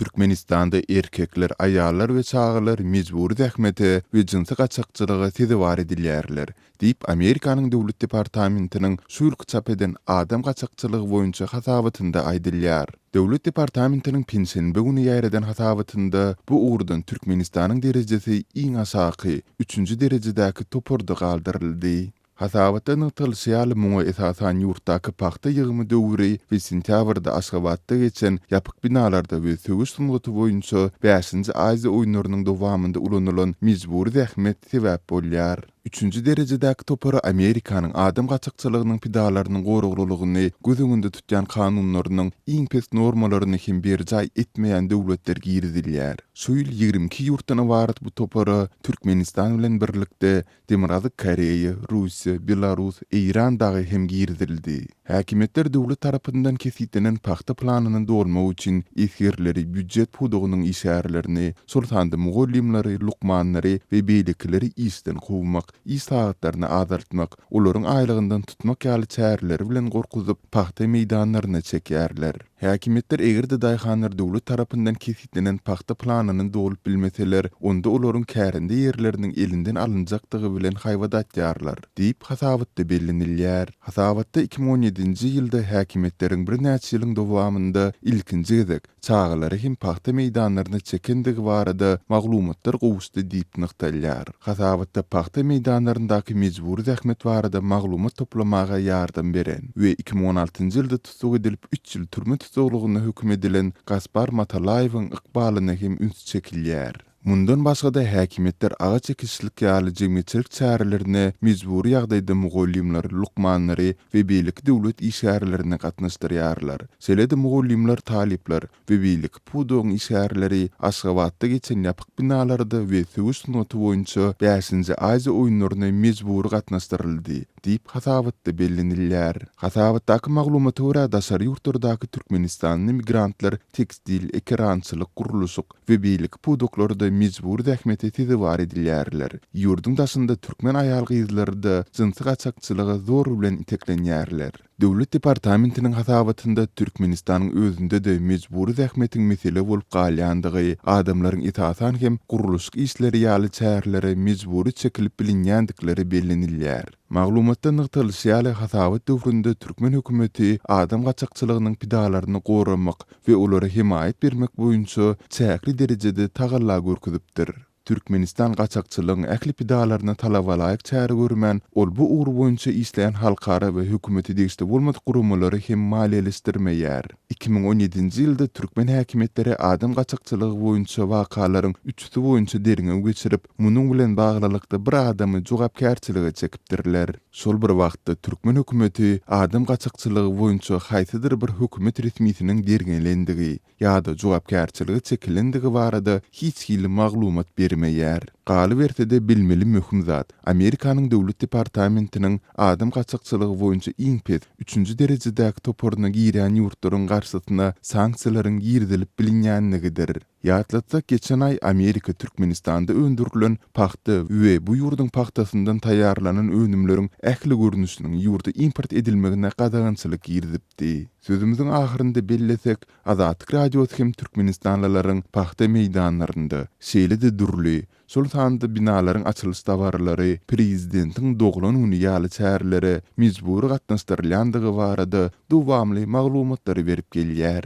Türkmenistanda erkekler, aýallar we çagalar mejbury zähmete we jynsy gaçakçylyga sezewar edilýärler, diýip, Amerikanyň Döwlet departamentiniň şu ýylky çap eden adam gaçakçylygy boýunça hasabatynda aýdylýar. Döwlet departamentiniň penşenbe güni ýaýradan hasabatynda bu ugurdan Türkmenistanyň derejesi iň aşaky, üçünji derejedäki toparda galdyryldy. Hasabatda nygtalyşy ýaly, muňa esasan ýurtdaky pagta ýygymy döwri we sentýabrda Aşgabatda geçen ýapyk binalarda we söweş sungaty boýunça bäşinji Aziýa oýunlarynyň dowamynda ulanylan mejbury zähmet sebäp bolýar. Üçünji derejedäki topara Amerikanyň adam gaçakçylygynyň pidalarynyň goraglylygyny göz öňünde tutýan kanunlarynyň iň pes normalaryny hem berjaý etmeýän döwletler girizilýär. Şu ýyl 22 ýurtdan ybarat bu topara Türkmenistan bilen birlikde Demirgazyk Koreýa, Russiýa, Belarus, Eýran dagy hem girizildi. Häkimiýetler döwlet tarapyndan kesgitlenen pagta planyny dolmak üçin esgerleri, býujet pudagynyň işgärlerini, şol sanda mugallymlary, lukmanlary we beýlekileri işden kowmak, iş sagatlaryny azaltmak, olaryň aýlygyndan tutmak ýaly çäreleri bilen gorkuzyp, pagta meýdanlaryna çekýärler. Häkimiýetler eger-de daýhanlar döwlet tarapyndan kesgitlenen pagta planyny dolup bilmeseler, onda olaryň kärende ýerleriniň elinden alynjakdygy bilen haýbat atýarlar, diýip, hasabatda bellenilýär. Hasabatda 2017-nji ýylda häkimiýetleriň birnäçe ýylyň dowamynda ilkinji gezek çagalary hem pagta meýdanlaryna çekendigi barada maglumatlar gowuşdy diýip nygtalýar. Hasabatda pagta meýdanlaryndaky mejbury zähmet barada maglumat toplamaga ýardam beren we 2016-njy ýylda tussag edilip, üç ýyl türme tussaglygyna höküm edilen Gaspar Matalaýewiň ykbalyna hem üns çekilýär. Mundan başga-da, häkimiýetler agaç ekişlik ýaly jemgyýetçilik çärelerine mejbury ýagdaýda mugallymlary, lukmanlary we beýleki döwlet işgärlerini gatnaşdyrýarlar. Şeýle-de mugallymlar, talyplar we beýleki pudagyň işgärleri Aşgabatda geçen ýapyk binalarda we söweş sungaty boýunça bäşinji Aziýa oýunlaryna mejbury gatnaşdyryldy. Diýip, hasabatda bellenilýär. Hasabatdaky maglumata görä, daşary ýurtlardaky türkmenistanly migrantlar tekstil, ekerançylyk, gurluşyk we beýleki pudaklarda mejbury zähmete sezewar edilýärler. Ýurduň daşynda türkmen aýal-gyzlary-da jynsy gaçakçylyga zor bilen iteklenýärler. Döwlet departamentiniň hasabatynda Türkmenistanyň özünde-de mejbury zähmetiň mesele bolup galýandygy, adamlaryň esasan hem gurluşyk işleri ýaly çärelere mejbury çekilip bilinýändikleri bellenilýär. Maglumatda nygtalyşy ýaly, hasabat döwründe türkmen hökümeti adam gaçakçylygynyň pidalaryny goramak we olara hemaýat bermek boýunça çäkli derejede tagalla görkezipdir. Türkmenistan gaçakçylygyň ähli pidalaryna talabalaýyk çäre görmän, ol bu ugur boýunça işleýän halkara we hökümete degişli bolmadyk guramalary hem maliýeleşdirmeýär. 2017-nji ýylda türkmen häkimiýetleri adam gaçakçylygy boýunça wakalaryň üçüsi boýunça derňew geçirip, munuň bilen baglylykda bir adamy jogapkärçilige çekipdirler. Şol bir wagtda, türkmen hökümeti adam gaçakçylygy boýunça haýsydyr bir hökümet resmisiniň derňelendigi, ýa-da jogapkärçilige çekilendigi barada hiç hili maglumat bermeýär. Galyberse-de, bilmeli möhüm zat, Amerikanyň Döwlet departamentiniň adam gaçakçylygy boýunça iň pes, üçünji derejedäki toparyna girýän ýurtlaryň garşysyna sanksiýalaryň girizilip bilinýänligidir. Ýatlatsak, geçen aý Amerika Türkmenistanda öndürilen pagta we bu ýurduň pagtasyndan taýýarlanan önümleriň ähli görnüşiniň ýurda import edilmegine gadagançylyk girizipdi. Sözümiziň ahyrynda bellesek, Azatlyk Radiosy hem türkmenistanlylaryň pagta meýdanlarynda, şeýle-de dürli, şol sanda binalaryň açylyş dabaralary, prezidentiň doglan güni ýaly çärelere mejbury gatnaşdyrylýandygy barada dowamly maglumatlary berip gelýär.